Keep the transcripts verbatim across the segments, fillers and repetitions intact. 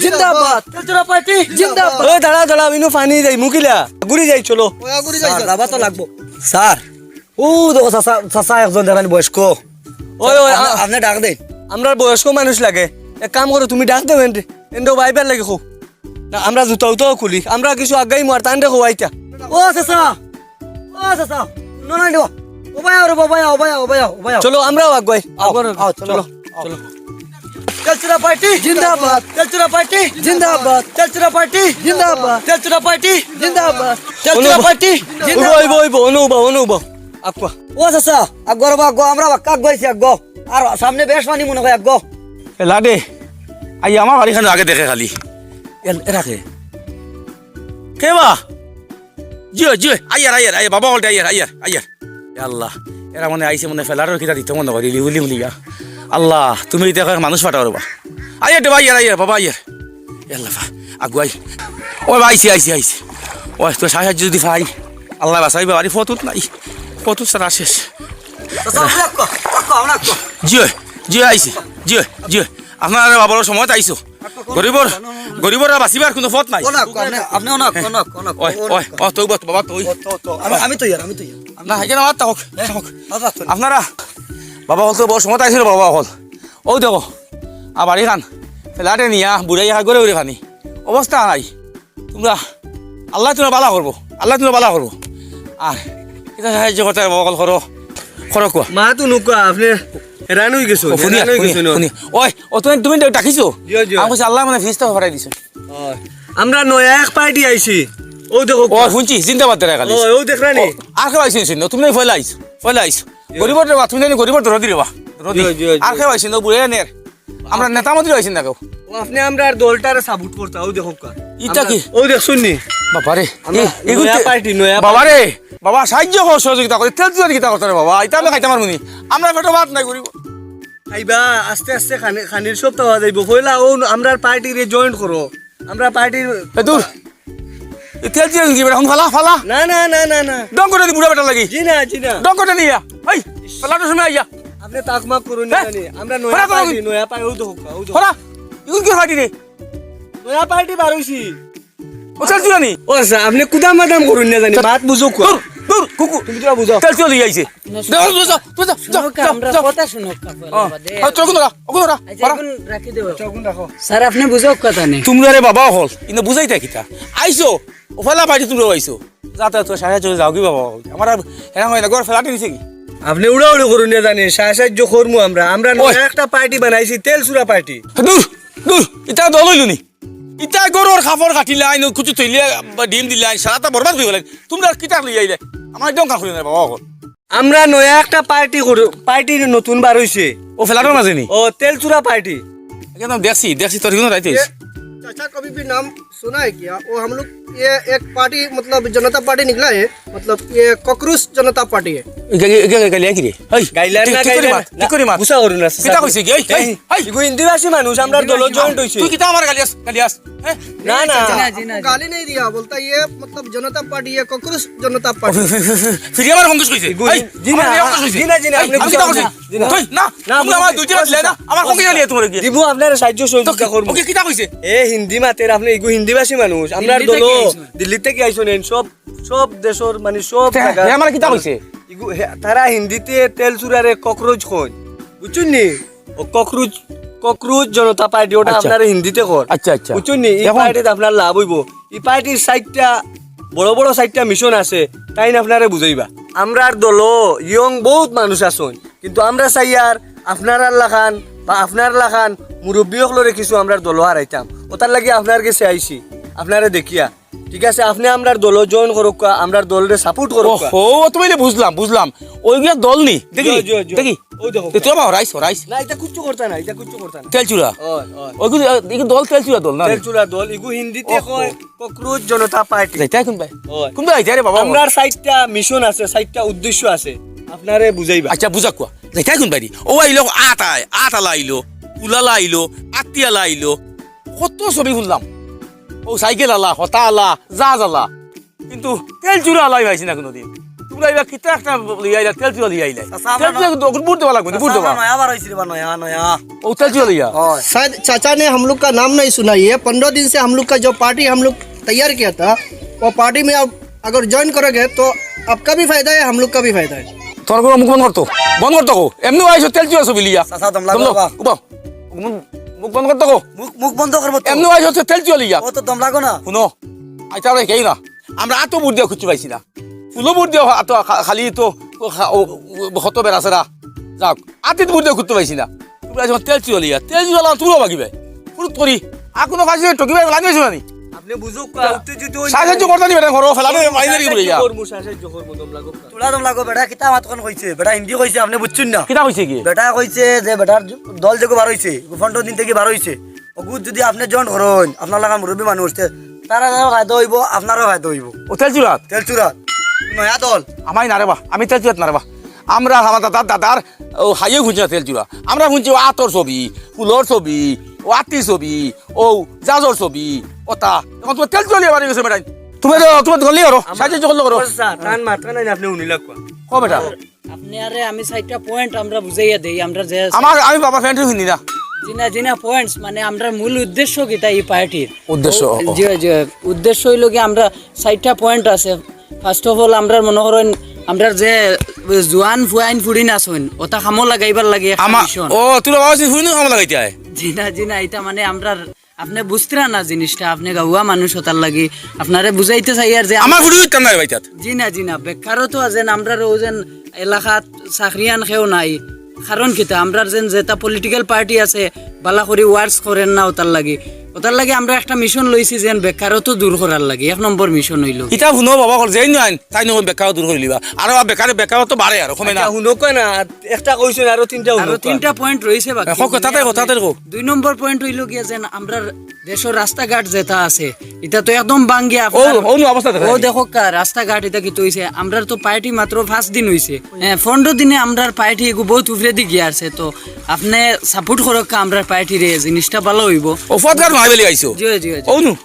জিন্দাবাদ। তেলচুরা পার্টি জিন্দাবাদ। ওই দাঁড়াও, দাঁড়াও, ইনো পানি দেই, মুখিলা। ঘুরি যাই, চলো। ওই ঘুরি যাই, স্যার, স্যার। যাবা তো লাগবো। স্যার, ও দেখো চাচা, চাচা একজন দেখেন বয়স্ক। ওই, ওই, আপনি, আ- আপনি ডাক দেন। আমরার বয়স্ক মানুষ লাগে। এক কাম করো, তুমি ডাক দেও এন্ডে। এন্ডে ভাইবার লাগে কও। না, আমরা জুতা উতাও খুলি। আমরা কিছু আগাই মার, তান দেখো আইতা। ও চাচা, ও চাচা, না, না, না। ও ভাই, আরে বাবা, ও ভাই, ও ভাই, ও ভাই। চলো, আমরাও আগুয়াই। আও, আগুয়াই। আও, চলো, চলো, আও। চলো। তেলচুরা পার্টি জিন্দাবাদ। তেলচুরা পার্টি জিন্দাবাদ। তেলচুরা পার্টি জিন্দাবাদ। তেলচুরা পার্টি জিন্দাবাদ। তেলচুরা পার্টি জিন্দাবাদ। ওইবো, ওইবো, অনুবা, অনুবা। আগুয়া। ও চাচা, আগুয়া রে বা, আগুয়া, আমরা বাক্কা আগুয়াইছি, আগুয়া। আর সামনে বেশ পানি মনে হয়, আগুয়া। এ লাডে, আই আমার বাড়িখান আগে দেখে খালি। এ, এরা কে? কে বা? জিও, জিও, আইয়ার, আইয়ার, আইয়ার, বাবা হলটা আইয়ার, আইয়ার, আইয়ার। ইয়া আল্লাহ, এরা মনে আইছে মনে ফেলার কিতা দিতে মনে করি, লিউলি মুলিয়া। আল্লাহ, তুমি ইতা কয়েক মানুষ পাঠাও রে বা। আইয়ার দে বা, আইয়ার, আইয়ার, বাবা আইয়ার। ইয়া আল্লাহ, ফা-, আগুয়াই। ও বা, আইছি, আইছি, আইছি। ও, তো সাহায্য যদি পাই, আল্লাহ বাঁচাইবা, আরে ফতুত নাই। ফতুত সারা শেষ। চাচা, আপনি আগুয়া, আগুয়া, আপনি আগুয়া। জিও, জিও, আইছি, জিও, জিও। আপনারা বাবার সময় আইছো। গরিবর, গরিবর আর বাঁচিবার কোনো পথ নাই। অনাক, আপনি, আপনি অনাক, অনাক, অনাক, ওই, অনাক। ওই, ও তৌবা, তৌবা, তৌবা। ও, তো, তো, আমি, আমি তো ইয়ার, আমি তো ইয়ার। না, এখানে আমার থাকুক, হ্যাঁ? থাকুক। আচ্ছা, আচ্ছা। আপনারা বাবা হল তো বড় সময় আইছিল, বাবা হল। ও দেখো, আর বাড়িখান, ফেলাটে নিয়া, বুড়াই হাগরে উড়ে খানি। অবস্থা নাই। তোমরা, আল্লাহ তোমরা বালা করবো, আল্লাহ তোমরা বালা করবো। আর এটা সাহায্য করতে হবে, বাবা হল করো, করো কুয়া। মা তো নুকা, আপনি হেরান হয়ে গেছো, ও, হুনিয়া, হেরান হয়ে হুনিয়া, গেছো না? হুনিয়া। ওই, ও তুমি, তুমি ডাকিছো? জিও, জিও। আমি কইছি, আল্লাহ মানে ফিরিস্তা পাঠাই দিছো। ওই, আমরা নয়া এক পার্টি আইছি। ও দেখো ও, কুয়া। শুনছি, জিন্দাবাদ দেরা খালি। ও, ও দেখ না নি? ও, আর কেউ আইছে, শুনো, তুমি ফেলা আইছো, ফেলা আইছো। জিও। গরিবর রে বা, তুমি জানি গরিবর দরদি রে বা, দরদি। জিও, জিও, জিও। আর কেউ আইছে না, বুড়ে নের। আমরা নেতা মন্ত্রী আইছেন না কেউ। ও, আপনি আমরার দলটারে সাপোর্ট করতা, ও দেখো কুয়া। ইটা আমরা কি? ও দেখছুন নি? বাবারে, আমরা এই, এগুলো নয়া তে-, পার্টি, নয়া বাবারে, বাবা, সাহায্য কর, সহযোগিতা করে, তেল তুলে কিতা করতে রে বাবা, এটা আমি খাইতে পারবো নি। আমরা পেটো ভাত নাই করিব। আইবা, আস্তে আস্তে খানি-, খানির সব তো হওয়া যাইব। কইলা, ও, আমরার পার্টিরে জয়েন করো। আমরা পার্টির এ দূর। এই তেল তুলে কি বেটা, ফালা, ফালা। না, না, না, না, না। ডং করে দি বুড়া বেটা লাগি। জি না, জি না। ডং করে নিয়া। এই, ফালার সময় আইয়া। আপনি তাক মাক করুন না হ্যাঁ? জানি। আমরা নয়া ফালা তো পার্টি, নয়া পার্টি, ও দেখো, ও দেখো। ফালা। ইগুন কি পার্টি রে? নয়া পার্টি বার হইছি। ও তেল তুলে নি? ও আচ্ছা, আপনি কুদাম বাদাম করুন না জানি। মাত বুঝো কুয়া। দূর, দূর, কুকু। তুমি তো বুঝো। তেল তুলে আইছে। যাও, যাও, যাও, যাও, যাও, শুনো কা, যাও, আমরা যাও। কথা শুনো কা, ও, বাদে। আর তোর কোন রাখ, ও কোন রাখ, আচ্ছা, পারা। এখন রাখি দেবো। আচ্ছা, এখন রাখো। স্যার, আপনি বুঝো কথা নেই। তোমরা রে বাবা হল, ইনো বুঝাইতা কিতা? আইছো, ও ফালা পার্টি তোমরা আইছো। যাতে তো সারা চলে যাও কি বাবা হল। আমার আর হেরান হয় না, ঘর ফেলাতে দিছে কি? আপনি উড়াউড়ি করুন না জানি, সাহায্য করমু আমরা। আমরা ওই। নয়া একটা পার্টি বানাইছি, তেল চুরা পার্টি। দূর, দূর, ইটা দল হইল নি? ইতা গরুর খাপড় কাটিলাইন, কুচু থইলে, বা ডিম দিলাইন, সারাটা বরবাদ করি ফেলাইন। তোমরা কিতা লই আইলে? আমার একদম কাম করি না বাবা হল। আমরা নয়া একটা পার্টি করি, পার্টি নতুন বার হইছে। ও ফেলানোর মাঝে নি? ও তেল চুরা পার্টি। একদম দেখছি, দেখছি তোর কোনো রাইতে। ये चाचा कभी भी नाम सुना है क्या? वो हम लोग ये एक पार्टी, मतलब जनता पार्टी निकला है, मतलब ये कॉकरोच जनता पार्टी है। গাইলার না, গাইলার না। গুছা করুন না, কিতা কইছে কি? এই, এই, এই। ইগু হিন্দিভাষী মানুষ, আমরার দলো জয়েন্ট হইছে। তুই কিতা আমার গালি আস, গালি আস? হ্যাঁ? না, না। জি না, জি না, জি না। गाली नहीं दिया, बोलता ये मतलब जनता पार्टी, ये कॉकरोच जनता पार्टी। ফিরি আমার কংগ্রেস কইছে। ইগু এই, জি না, আমার কংগ্রেস কইছে। জি না, জি না, এই, আপনি আমি কিতা কইছি? জি না। তুই না, না, তুমি আমার বুঝছি। দুইটা দিলে না, আমার কংগ্রেস নিয়ে তোমার গিয়ে। দিমু আপনার সাহায্য সহযোগিতা করমু। ওকে কিতা কইছে? এ হিন্দি মাতের, আপনি ইগু হিন্দিভাষী মানুষ, আমরার দলো দিল্লি থেকে আইছো নেন, সব, সব দেশর মানে সব জায়গা। হে আমার কিতা কইছে? ইগু, হে, তারা হিন্দিতে তেল চুরারে ককরোচ কয়, বুঝছুন নি? ও ককরোচ, ককরোচ জনতা পার্টি, ওটা আচ্ছা। আপনারা হিন্দিতে কর। আচ্ছা, আচ্ছা। বুঝছুন নি? এই এখন পার্টিতে আপনার লাভ হইব। এই পার্টির সাইডটা বড় বড় সাইডটা মিশন আছে, তাইন আপনারে বুঝাইবা। আমরার দলো ইয়ং বহুত মানুষ আছইন, কিন্তু আমরা চাইয়ার আপনারার লাখান বা আপনার লাখান মুরব্বী অকলরে কিছু আমরার দলো হারাইতাম। ওটার লাগি আপনার গেছে আইছি, আপনারে দেখিয়া। ঠিক আছে, আপনি আমরার দলো জয়েন করুক্কা, আমরার দলরে সাপোর্ট করুক্কা। ওহো, তুমি বুঝলাম, বুঝলাম। ওই গিয়া দল নি, দেখি, জি, জি, জি। দেখি। ওই দেখো। এ, তোরা বা হরাইস, হরাইস। না, এটা কিচ্ছু করতা না, এটা কিচ্ছু করতা না। তেলচুরা। ওই, ওই। ওই কিন্তু, এ, কিন্তু দল তেলচুরা দল না নি? তেলচুরা দল, ইগু হিন্দিতে ওহো। কয় ককরোচ জনতা পার্টি। যাইতাই কোন ভাই? ওই। কোন ভাই যাইতাই রে বাবা? আমরার সাইডটা মিশন আছে, সাইডটা উদ্দেশ্য আছে। আপনারে বুঝাইবা। আচ্ছা, বুঝা কুয়া। যাইতাই কোন ভাই রে? ও আইলো, আতায়, আতালা আইলো, উলালা আইলো, আত্তিয়ালা আইলো। কত ছবি শুনলাম। ও সাইকেল আলা, হতা আলা, জাহাজ আলা। কিন্তু তেলচুরা আলাই পাইছি না কোনোদিন। ভাই, ভাই, কিতা একটা লইয়া আইলা, তেল চুরা লইয়া আইলা। চাচা, আমরা তেল চুরা না- কিন্তু অখন ভোট দেওয়া লাগবো, ভোট চাচা, দেওয়া। আমরা নয়া বার হইছি রে বা, নয়া, নয়া। ও তেল চুরা লইয়া? হয়। शायद चाचा ने हम लोग का नाम नहीं सुना, ये पन्द्रह दिन से हम लोग का जो पार्टी हम लोग तैयार किया था, वो पार्टी में आप अगर ज्वाइन करोगे तो आपका भी फायदा है, हम लोग का भी फायदा है। তোর কোনো মুখ বন্ধ করতো, বন্ধ করতো কো। এমনেউ আইছো তেল চুরা ছবি লিয়া। চাচা, দম লাগো দম লাগো, বাবা। উবাও। মুখ, মুখ বন্ধ করতো কো। মুখ, মুখ বন্ধ করবো তো। এমনেউ আইছো তেল চুরা লিয়া। ও তো দম লাগো না। হুনো, আইতা আমরা কেউ না। আমরা আতো ভোট দিয়া খুঁজতে পাইছি না। ফুলো ভোট দিয়া আতো খা-, খালি তো খা-, ও, ও, হত বেড়াছেরা। যাক, আতিত ভোট দিয়া খুঁজতে পাইছি না। তোমরা যখন তেল চুরা লিয়া, তেল চুরা লাগা তুলো বাকি ভাই। ফুরুত করি। আর কোনো কাজে ঠকি ভাই, লাইন হইছে না নি? আপনি বুঝুক, উত্তেজিত হইন। সাহায্য করতে দিবে না, ঘরো ফেলানো, বাইরে কি বলে যা? করমু, সাহায্য করমু, দম লাগো। তোলা দম লাগো, বেটা, কিতা মাত কোন কইছে? বেটা হিন্দি কইছে, আপনি বুঝছেন না? কিতা কইছে কি? বেটা কইছে যে বেটার দল যেগু বার হইছে, পনেরো দিন থেকে বার হইছে। ওগু যদি আপনি জয়েন করেন, আপনার লাগা মুরব্বী মানুষ, তে তারারও ফায়দা হইব, আপনারও ফায়দা হইব। ও তেল চুরা? তেল চুরা। নয়া দল। আমাই না রে বা, আমি তেল চুরাত না রে বা। আমরা আমার দাদার দাদার ও হাইয়ে শুনছি না তেল চুরা। আমরা শুনছি ও আতর ছবি, ফুলর ছবি, ও আতির ছবি, ও জাজর ছবি, ওটা। এখন তোমার তেল চুরা লিয়া বাড়ি গেছে বেটাই। তুমি তো, তুমি তো গলি করো, সাহায্য করলে করো। ও স্যার, তান মাথা নাই, আপনি উনি লাগবা। কো বেটা? আপনি আরে আমি চাইরটা পয়েন্ট আমরা বুঝাইয়া দেই, আমরা যে আমার, আমি বাবা ফ্যান্ট শুনি না। জি না, জি না, পয়েন্টস মানে আমরার মূল উদ্দেশ্য কিতা এই পার্টির? উদ্দেশ্য, ও, ও। জি, জি, উদ্দেশ্য হইল কি আমরা চাইরটা পয়েন্ট আছে। ফার্স্ট অফ অল, আমরা মনে করেন, আমরা যে জোয়ান ফুয়াইন ফুড়িন আছইন, ওটা কামো লাগাইবার লাগি একটা আমার, মিশন। ও, তোরা বাবা শুনি কামো লাগাইতে হয়? জি না, জি না, এটা মানে আমরার, আপনি বুঝতরা না জিনিসটা, আপনি গাউয়া মানুষ ওটার লাগি, আপনারে বুঝাইতে চাই আর যে আমার ফুড়ি হইতাম না রে ভাই তাত। জি না, জি না, বেকারও তো আছেন, আমরার ও যেন এলাকাত চাকরিয়ান কেউ নাই। কারণ কিতা, আমরার যেন যেটা পলিটিক্যাল পার্টি আছে, বালা করি ওয়ার্কস করেন না ওটার লাগি। ওটার লাগি আমরা একটা মিশন লইছি যেন বেকারত্ব দূর করার লাগি, এক নম্বর মিশন হইল। ইটা শুনো বাবা, কল যেই নয়, তাই নয় বেকার দূর করে লিবা। আরো বেকারে বেকারত্ব বাড়ে আরো, কমে না। আচ্ছা, শুনো কয় না, একটা কইছেন, আরো তিনটা আরো শুনো কয়। তিনটা পয়েন্ট রইছে বাকি। হ্যাঁ, কও, তাড়াতাড়ি কও, তাড়াতাড়ি কও। দুই নম্বর পয়েন্ট হইল গিয়া যেন আমরার দেশর রাস্তাঘাট যেটা আছে, ইটা তো একদম ভাঙ্গিয়া ও, আপনার ও নু অবস্থা দেখা ও যায়। দেখো কা, রাস্তাঘাট ইটা কিতা হইছে? আমরার তো পার্টি মাত্র পাঁচ দিন হইছে। হ্যাঁ, পনেরো দিনে আমরার পার্টি এগু বহুত উপরেদি গিয়া আছে। তো আপনি সাপোর্ট করো কা আমরার পার্টিরে, জিনিসটা ভালা হইব। ও ফতগার মাই বেলি আইছো। জি, জি, জি। ও নু।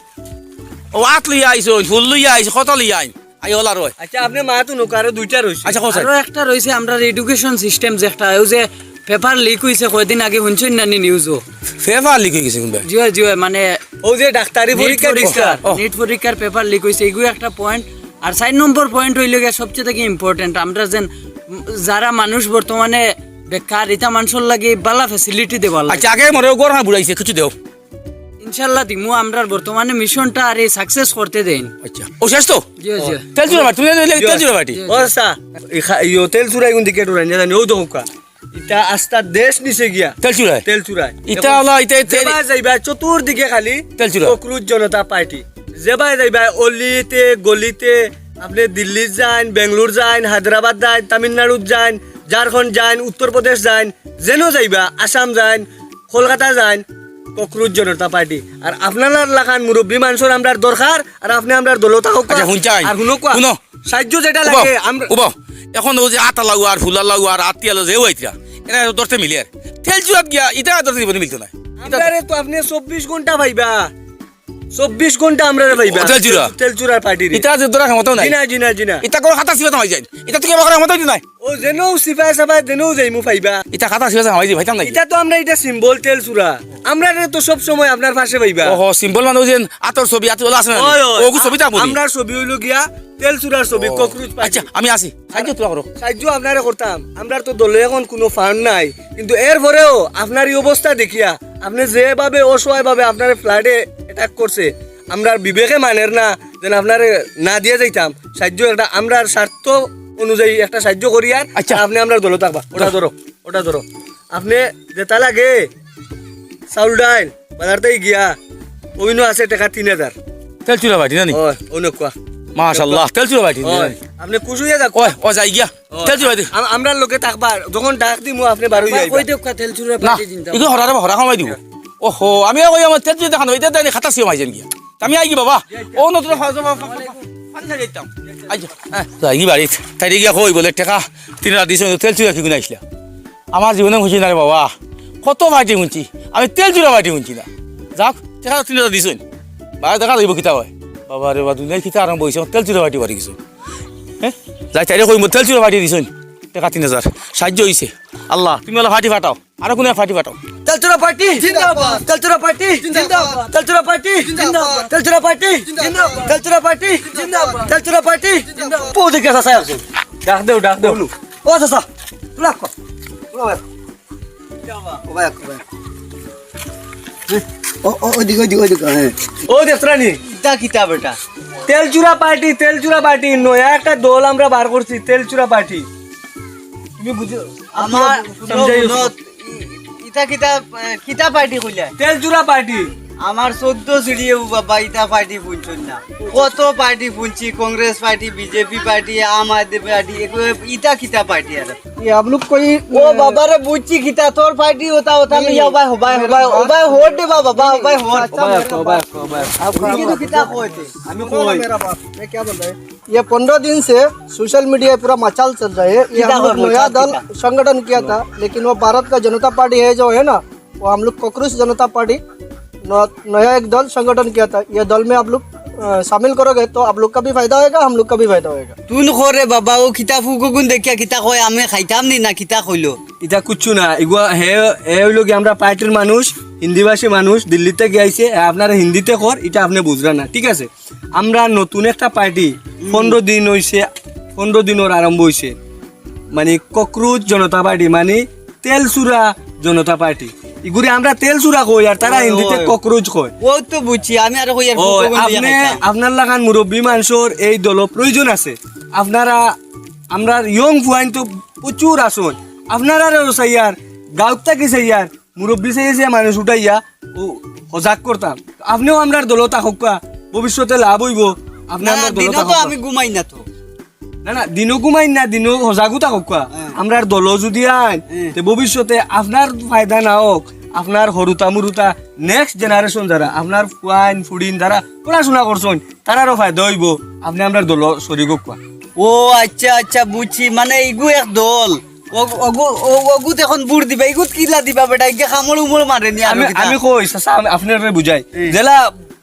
ও আত লইয়া আইছো, ফুল লইয়া আইছো, কত লইয়া আইন? আই ওলা রয়। আচ্ছা, আপনি মা তো নৌকারও দুইটা রইছে। আচ্ছা, কও স্যার। আরো একটা রইছে, আমরার এডুকেশন সিস্টেম যে একটা, ওই যে পেপার লিক হইছে কয়দিন আগে, শুনছেন না নি নিউজও? পেপার লিক হয়ে গেছে কোনটা? জি, জি, মানে ও যে ডাক্তারি নিট পরীক্ষা পরীক্ষা, দিছে। ও। নিট পরীক্ষার পেপার লিক হইছে, এগুলো একটা পয়েন্ট। আর চার নম্বর পয়েন্ট হইল গিয়া সবচেয়ে থেকে ইম্পর্টেন্ট, আমরা যেন, উম, যারা মানুষ বর্তমানে বেকার, ইটা মানুষের লাগি বালা ফ্যাসিলিটি দেওয়া লাগে। আচ্ছা, আগে মরে ও গরমে বুড়াইছে, কিছু দেও। ইনশাল্লাহ দিমু, আমরার বর্তমানে মিশনটা আর এই সাকসেস করতে দেন। আচ্ছা, ও শেষ তো? জি, জি। তেল চুরা ভাটি, তুমি তেল চুরা ভাটি। জি। ও স্যার, এই খা-, ইয়ো তেল চুরাই কোন দিকে ডুরাই না জানি, ও দেখো কা। ইটা আস্তা দেশ নিছে গিয়া। তেল চুরাই? তেল চুরাই। ইটা এখন হলো, ইটা, ইটা যেবায় যাইবা চতুর্দিকে খালি তেল চুরা। ককরোচ জনতা পার্টি। যেবায় যাইবা অলিতে গলিতে, আপনি দিল্লিত যাইন, বেঙ্গালোর যাইন, হায়দ্রাবাদ যাইন, তামিলনাড়ুত যাইন, ঝাড়খণ্ড যাইন, উত্তর প্রদেশ যাইন, যেন যাইবা, আসাম যাইন, কলকাতা যাইন, ককরোচ জনতা পার্টি। আর আপনার লাখান মুরব্বী মানুষের আমরার দরকার, আর আপনি আমরার দলো থাকুক। আচ্ছা, হুনছাইন। আর হুনো কোয়া, হুনো। সাহায্য যেটা উবাও, লাগে, আমরা উবাও। এখন ও যে আতা লাউ আর ফুলা লাউ আর আতিয়া লাউ যে হইতরা, এরা ধরতে মিলে আর। তেল চুরাত গিয়া, ইটা ধরতে জীবনে মিলতো না। আমরারে তো আপনি চব্বিশ ঘন্টা পাইবা। চব্বিশ ঘন্টা আমরারে পাইবা। ও, তেল চুরা। তেল চুরার পার্টি রে। ইটা যে ধরা ক্ষমতাও নাই। জি না, জি না, জি না। ইটা কোনো খাতা সিফাত হামাই যায়। ইটা তো কি আমার ক্ষমতাও নাই। ও, যেনও সিফাই সাফাই, যেনও যাইমু পাইবা। ইটা খাতা সিফাত হামাই যাই, পাইতাম না। ইটা তো আমরা, ইটা সিম্বল তেল চুরা। আমরারে তো সব সময় আপনার পাশে পাইবা। ওহো, সিম্বল মানে ওই যে আতর ছবি, আতর ওলা আছে না? ওই, ওই। ওগু ছবি থাকবো নি? আমরার ছবি হইল গিয়া তেল চুরার ছবি, ও। Cockroach party. আচ্ছা, আমি আসি। সাহায্য তোরা করো। সাহায্য আপনারে করতাম। আমরার তো দলে এখন কোনো ফান্ড নাই, কিন্তু এরপরেও আপনার এই অবস্থা দেখিয়া, আপনি যেভাবে অসহায়ভাবে আপনার ফ্ল্যাটে অ্যাটাক করছে, আমরার বিবেকে মানের না, যেন আপনারে না দিয়া যাইতাম। সাহায্য একটা আমরার স্বার্থ অনুযায়ী একটা সাহায্য করি আর আচ্ছা। আপনি আমরার দলো থাকবা। ওটা ধরো, ওটা ধরো। আপনি যেটা লাগে, চাউল ডাইল, বাজারতেই গিয়া, অইনো আছে টাকা তিন হাজার। তেল চুরা বাটি, না নি? ওই, অনেক কোয়া। মাশাআল্লাহ, তেল চুরা বাটি, না ওই, নি? আপনি খুশি হইয়া যাক। ওই, ও যাই গিয়া। ওই। তেল চুরা বাটি। আম-, আমরার লগে থাকবা, যখন ডাক দিমু, আপনি বারোই যাইবা। কই দেউক্কা তেল চুরা না, বাটি দিন তো। ইগু হরা রে বা, হরা কমাই দিব। ওহো, আমি ওই আমার তেল চুরা দেখানো, এটা দেন খাতা সিও মাইজেন গিয়া। আমি আই কি বাবা? ও নতুন ফাঁসি যাইতাম। আচ্ছা, হ্যাঁ, যাই কি বাড়িত? তাই গিয়া কই বলে, টাকা তিন হাজার দিছ, তেল চুরা কি গুণ আইসলা? আমার জীবনে খুশি না রে বাবা, কত পার্টি শুনছি, আমি তেল চুরা পার্টি শুনছি না। যাক, দেখা যাক, তিন হাজার দিছইন, বারো দেখা যাইব কিতা হয়। বাবা রে বাবা, দুনিয়ার কিতা আরম্ভ হইছে, আমার তেল চুরা পার্টি বাড়ি গেছে। হ্যাঁ, যাই তাইরে কইমু, তেলচুরা পার্টি দিছইন টেকা তিন হাজার, সাহায্য অইছে। আল্লাহ, তুমি অলা পার্টি পাঠাও, আরো কুনু এক পার্টি পাঠাও। তেলচুরা পার্টি জিন্দাবাদ। তেলচুরা পার্টি জিন্দাবাদ। তেলচুরা পার্টি জিন্দাবাদ। তেলচুরা পার্টি জিন্দাবাদ। তেলচুরা পার্টি জিন্দাবাদ। তেলচুরা পার্টি জিন্দাবাদ। ও দেখি চাচা আছে। ডাক দেও, ডাক দেও। ও চাচা, রাখো। ও ভাই, ও ভাই। ও, ও, ওইদিকে, ওইদিকে, ওইদিকে, হ্যাঁ। ও দেখছরানি? ইতা কিতা বেটা? তেলচুরা পার্টি, তেলচুরা পার্টি, নয়া একটা দল আমরা বার করছি, তেলচুরা পার্টি। তুমি বুঝো, আমার আপনি বুঝাই হুনো, ই-, ইতা কিতা, এ, কিতা পার্টি কইলা? তেলচুরা পার্টি। আমার চৌদ্দ সিঁড়িয়ে ও বাবা, ইতা পার্টি হুনছইন না। কত পার্টি হুনছি, কংগ্রেস পার্টি, বিজেপি পার্টি, আম আদমি পার্টি, এগু-, ইতা কিতা পার্টি আর? ये आप लोग कोई, ও বাবারে, বুঝছি কিতা, তোর পার্টি ওটা, ওটা লইয়া ওবায়, ওবায়, ওবায়, ওবায়, হোট দে বাবা, ওবায়, হোট। ওবায়, ওবায়, ওবায়। আপনি কিন্তু কিতা কইতে? আমি কই। मेरा बात, मैं क्या बोल रहा है? ये पंद्रह दिन से सोशल मीडिया पूरा मचाल चल रहा है। ये किधर हम लोग हो, नया दल संगठन किया था, लेकिन वो भारत का जनता पार्टी है जो है ना, वो हम लोग कॉकरोच जनता पार्टी न-, नया एक दल संगठन किया था। ये दल में आप लोग, अ, शामिल करोगे तो आप लोग का भी फायदा होगा, हम लोग का भी फायदा होगा। তুন করে বাবা, ও কিতা ফুকগুন দেখিয়া কিতা কয়, আমি খাইতাম নি না কিতা কইলো? ইতা কুচ্ছু না, ইগুয়া হে, হে অইলো কি আমরা পার্টির মানুষ, হিন্দিভাষী মানুষ, দিল্লিতে গিয়া আইছে, আপনারা হিন্দিতে কর, ইটা আপনি বুঝরা না, ঠিক আছে? আমরা নতুন একটা পার্টি, পনেরো দিন অইছে, পনেরো দিনর আরম্ভ অইছে, মানে ককরোচ জনতা পার্টি, মানে তেলচুরা জনতা পার্টি। ইগুরে আমরা তেলচুরা কই, আর তারা হিন্দিতে ককরোচ কয়। ও তো বুঝছি, আমি আর কই আর ও, ফুকগুন লইয়া আপনি, খাইতাম। আপনার লাখান মুরব্বী মানষর এই দল প্রয়োজন আছে। আপনারা, আমরার ইয়ং ফুয়াইন তো প্রচুর আছইন, আপনারারও চাইয়ার, গাউত থাকি চাইয়ার, মুরব্বী চাইয়া চাইয়া মানুষ উঠাইয়া ও হজাগ করতাম। আপনেও আমরার দলো থাকউক্কা, ভবিষ্যতে লাভ অইবো। আপনে না, আমরার দলো দিনো তো থাকউক্কা। আমি ঘুমাই না তো। না, না, দিনো ঘুমাইন না, দিনো হজাগও থাকউক্কা। হ্যাঁ। আমরার দলো যুদি আইন, হ্যাঁ। তে ভবিষ্যতে আপনার ফায়দা না অউক, আপনার হুরুতা-মুরুতা next generation যারা, আপনার ফুয়াইন, ফুড়িন যারা পড়াশুনা করছইন, তারারও ফায়দা অইবো। আপনে আমরার দলো শরিক অউক্কা। ও আচ্ছা, আচ্ছা, বুঝছি। মানে, ইগু এক দল। ও, ওগু, ও, ওগুত এখন ভোট দিবা, ইগুত কিলা দিবা বেটা, ইগে কামড় উমড় মারে নি আরো আমি, কিতা? আমি কই, চাচা, আমি আপনারে বুঝাই। হুম। যেলা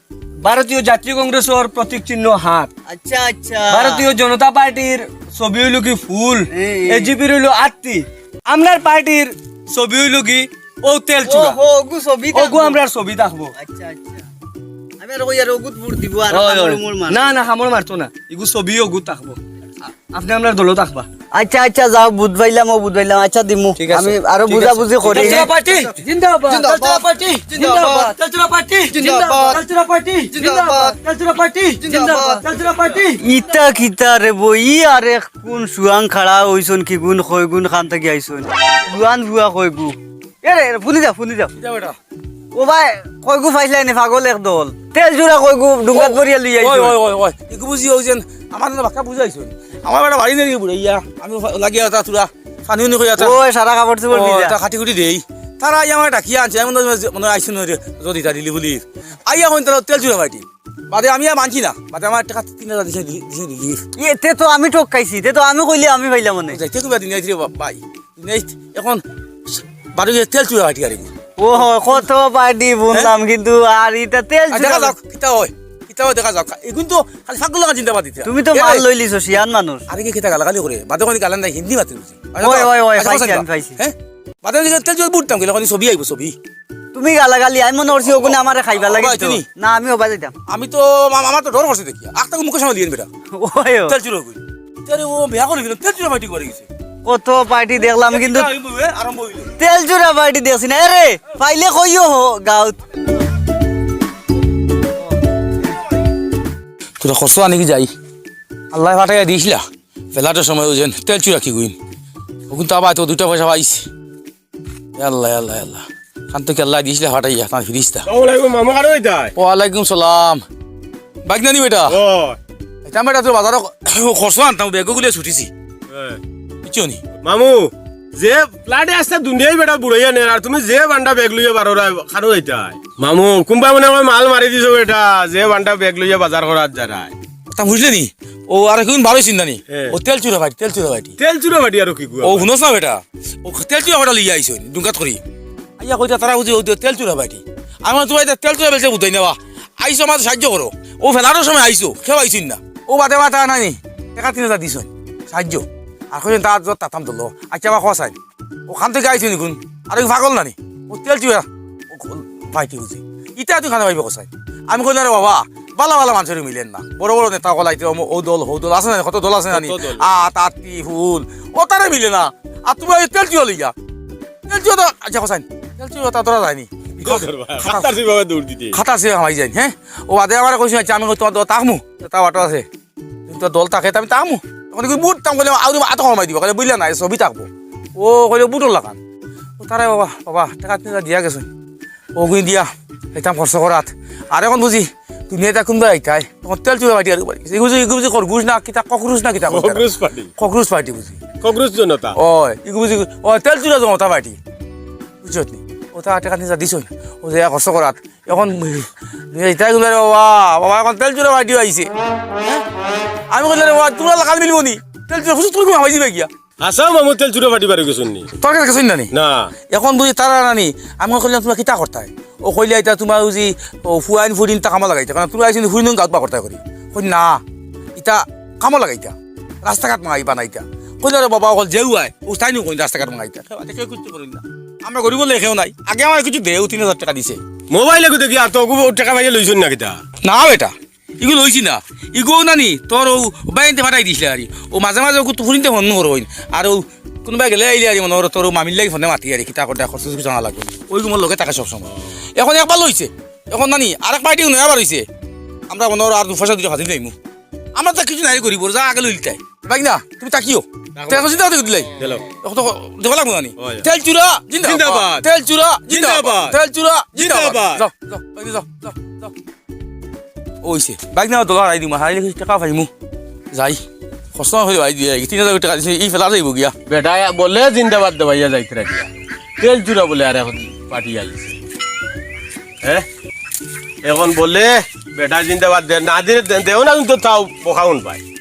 ভারতীয় জাতীয় কংগ্রেসর প্রতীক চিহ্ন হাত। আচ্ছা, আচ্ছা। ভারতীয় জনতা পার্টির ছবি অইলো কি ফুল, হুম, হুম। এজিপির অইলো আত্তি। আমরার পার্টির ছবি অইলো কি ও তেলচুরা। ও, হো, ওগু ছবি ওগু থাকবো। আমরার ছবি থাকবো। আচ্ছা, আচ্ছা। আমি আর কই আর ওগুত ভোট দিব, আর ওই, কামড় ওই। উমড় মার। না, না, কামড় মারতো না। ইগু ছবি ওগুত থাকবো। আ-, আপনে আমরার দলো থাকবা। আচ্ছা, আচ্ছা, যাও, বুঝ পাইলাম, ও বুঝ পাইলাম। আচ্ছা, দিমু। ঠিক আছে, আমি আরো ঠিক আছে। বুঝাবুঝি করি। তেলচুরা পার্টি জিন্দাবাদ। তেলচুরা পার্টি জিন্দাবাদ। তেলচুরা পার্টি জিন্দাবাদ। তেলচুরা পার্টি জিন্দাবাদ। তেলচুরা পার্টি জিন্দাবাদ। তেলচুরা পার্টি। ইতা কিতা রে বই, ই আরেক কোন সুয়াং খাড়া অইছইন, কি গুণ কয় গুণ খান থাকি আইছইন। জুয়ান ফুয়া কয় গু। এ রে, এ রে, ফুনি যা, ফুনি যা। কিতা বেটা? ও ভাই, কয় গু পাইছলায় নি, পাগল এক দল। তেলচুরা কয় গু, ডুঙ্গাত ভরিয়া লইয়া ওই, আইছইন। ওই, ওই, ওই। ইগু বুঝি অউ যেন, আমার না বাক্কা বুঝাইছইন। আমার বেটা বাড়ি নেই বুড়াইয়া। আমি লাগিয়া তা তোরা, পানি উনি কইয়া তা। ওই, সারা কাপড় চোপড় ও, ভিজা। তা কাটি কুটি দেই। তারা আইয়া আমারে ডাকিয়া আনছে, আমি মনে হয়, মনে হয় আইছইন রে, যদি তা দিলি বুলি। আইয়া কইন তারা তেলচুরা পার্টি। বাদে আমি আর মানছি না। বাদে আমার টেকা তিন হাজার দিছে, দি-, দিছে relief। এ, তে তো আমি ঠক খাইছি, তে তো আমি কইলে আমি পাইলাম মানে। যাইতে কইবা দিন আইতে রে বা-, ভাই। দিন আইতে এখন বারো গিয়ে তেলচুরা পার্টি আর এগু। ও, কত পার্টি বুনলাম, হ্যাঁ? কিন্তু আর ইতা তেল আর দেখা চুরা যাক, কিতা অয়, কিতা অয় দেখা যাক। এগুন তো খালি ফাগুল লাগা জিন্দাবাদ দিতে। তুমি তো এ মাল ভাই। লইলিছো, শিয়ান মানুষ। আরে কি কিতা গালাগালি করে? বাদে কোনো গালান নাই, হিন্দি মাতে বুঝি। ওই, ওই, ওই, আরে পাইছি, কথা আমি পাইছি। হ্যাঁ? বাদে যদি তেলচুরা বুঝতাম, গেলে খালি ছবি আইবো, ছবি। তুমি গালাগালি, আমি মনে করছি ওগুনে আমারে খাইবা লাগে ওবা তো। তুমি? না, আমি ওবা যাইতাম। আমি তো, মা-, আমার তো ডর করছে দেখি। আখতা মুখে সামনে দিয়ে বেটা। ওই ও। তেলচুরা কই? আরে ও বিয়া করে গেল, তেলচুরা পার্টি করে গেছে। কত পার্টি দেখলাম কিন্তু আরম্ভ হইল, এ, আরম্ভ হইল। তেলচুরা পার্টি দেখছি না। এ রে, পাইলে কইও হো, গাউত। তোরা খরচ আনি কি যাই? আল্লাহ ফাটাইয়া দিছিলা। বেলাটার সময় ওই যে তেলচুরা কি গুইন। ও কিন্তু আবার তো দুইটা পয়সা পাইছি। আল্লাহ, আল্লাহ, আল্লাহ। খান তো কি আল্লাহ দিয়েছিলে ফাটাইয়া, তার ফিরিস্তা। আসসালামু আলাইকুম, মামু, কারো এটা? ওয়ালাইকুম সালাম। বাইক নানি বেটা? ও। এটা বেটা, তোর বাজারও খরচ আনতাম, ব্যাগও গুলিয়ে ছুটিছি। হ্যাঁ। বুঝছো নি? মামু, যে ফ্ল্যাটে আসতে দুনিয়াই বেটা বুড়াইয়া নের, আর তুমি যে বান্ডা ব্যাগ লইয়া বারো রায়, কারো এটা? মামু, কুম্বা মনে হয় মাল মারি দিছো বেটা, যে বান্ডা ব্যাগ লইয়া বাজার করার যারায়। তা বুঝলে নি? ও আর এখন বারোই চিন্তা নি। হ্যাঁ। ও তেলচুরা ভাই, তেলচুরা ভাই। তেলচুরা ভাই আর কি গুয়া? ও হুনোস না বেটা? ও তেলচুরা ভাইটা লইয়া আইসো, ডুঙ্গাত করি। আইয়া কইতা তারা বুঝি ও তেলচুরা ভাই। আমার তোমার এটা তেলচুরা বেলছে বুঝাই নেওয়া। আইসো আমার সাহায্য করো। ও ফেলানোর সময় আইসো, কেউ আইসইন না। ও বাদে বাদে নাই, টাকা তিন হাজার দিছইন। সাহায্য। আর কইছইন তার যত তাতাম দল। আচ্ছা, বা কছাইন। অখান থাকি আইছইন ইগুন। আর ই পাগল নানি? ও তেল চুরা। ও পার্টি বুঝি। ইতা তুই খানা পাইবে কছাইন। আমি কইলাম, "রে বাবা, বালা বালা মানষরে মিলের না। বড় বড় নেতা অকল আইতে অমু-, ও দল, হউ দল আছে না, কত দল আছে নানি? কত দল? আ, তাঁতি, ফুল, অতারে মিলে না। আর তুমরা ই তেল চুরা লইয়া।" তেল চুরা তো, আচ্ছা, কছাইন। তেল চুরা তো ধরা যায়নি। দৌড় ধরবা। খাতার সেই বাবা দৌড় দিতে। খাতার সেই হামাই যাইন, হ্যাঁ? ও বাদে আমারে কইছইন, "আচ্ছা, আমি তোমার দল থাকমু।" তা বাটো আছে। কিন্তু দল থাকে, তে আমি তামু। তখন কি বুট তাম কইলে, আউরি আতো কমাই দিবা, কইলে, "বুঝলা না, এ ছবি থাকবো।" ও কইলে, "বুটর লাখান।" ও তারে বাবা, বাবা, টেকা তিন হাজার দিয়া গেছে। ও গুই দিয়া, খাইতাম খরচ করাত। আর এখন বুঝি, দুনিয়াত কুনবা আইতায়। তখন তেল চুরা পার্টি আর বাড়ি। ইগু বুঝি, ইগু বুঝি খরগোশ না, কিতা ককরোচ না, কিতা কয় তারা? Cockroach party. ককরোচ পার্টি বুঝি। ককরোচ জনতা। ওই, ইগু বুঝি, ওই তেল চুরা জনতা পার্টি। বুঝছত নি? ও তা টেকা তিন হাজার দিছইন। ও যে খরচ করাত। এখন দুনিয়া ইতায় গুনরে বাবা, বাবা, এখন তেল চুরা পার্টি আইছে। হ্যাঁ? আমি কইলাম, "রে বাবা, তুমরার লাখান মিলবো নি? তেল চুরা হুজুর তুমি হামাই দিবা গিয়া।" হাছা মামু তেল চুরা পার্টি বারো গেছইন নি? তোর কাছে গেছইন না নি? না। এখন বুঝি তারা নানি, আমি কইলাম, "তুমরা কিতা করতায়?" ও কইলে, "ইতা তুমরা বুঝি, ও ফুয়াইন ফুড়িন তা কামো লাগাইতা, কারণ তুমরা আইছইন ফুড়িন গাউত বা করতায় করি।" কই, "না, ইতা কামো লাগাইতা, রাস্তাঘাট বানাইতা।" কইলে, "রে বাবা, অকল যেউ আয়, ও তাইন কইন রাস্তাঘাট বানাইতা।" কেউ কিচ্ছু করইন না। আমরা গরিব বলে কেউ নাই। আগে আমারে কিছু দেও, তিন হাজার টেকা দিছে। মোবাইল এগু দেখি আর তো অগু টেকা পাইয়া লইছইন না কিতা? না বেটা, ইগু লইছি না। ইগু নানি, তোর ও বাইনতে ফাটাই দিছলা আরি। ও মাঝে মাঝে অগু তো ফুড়িনতে ফোন করইন। আর ও কুনবায় গেলে আইলে আরি মনো কর তোর ও মামির লাগি ফোনে মাতি আরি, কিতা করতা খরচ কিছু জানা লাগবো। ওইগু মোর লগে থাকে সব সময়। এখন একবার লইছে। এখন নানি, আরেক পার্টি নয়া বার অইছে। আমরা মনো কর আর দুই পয়সা দুইটা ফাজিল যাইমু। আমরা তো কিছু নাই গরিব, যা আগে লইলিতায়। ভাই না, তুমি তাকিও। রাখো। টেকা চিন্তা করতে দিলাই। গেল। এখন তো দেখা লাগবো নানি। ওই। তেল চুরা, জিন্দাবাদ। জিন্দাবাদ। তেল চুরা, জিন্দাবাদ। জিন্দাবাদ। তেল চুরা, জিন্দাবাদ। জিন্দাবাদ। যাও, যাও, ভাই, যাও, যাও, যাও। ওইছে। ভাই না, দোলা হারাই দিমু, হারাইলে কিছু টেকা পাইমু। যাই। খরচ না হইলে ভাই দিয়ে, তিন হাজার টেকা দিছি, ই ফেলা যাইবো গিয়া। বেটা বলে জিন্দাবাদ দেবাইয়া যাইতে রাখিয়া। তেল চুরা বলে আর এখন পার্টি আইছে। হ্যাঁ? এখন বলে বেটা জিন্দাবাদ দে, না দিলে দে-, দেও না কিন্তু তাও বোকা হুন ভাই।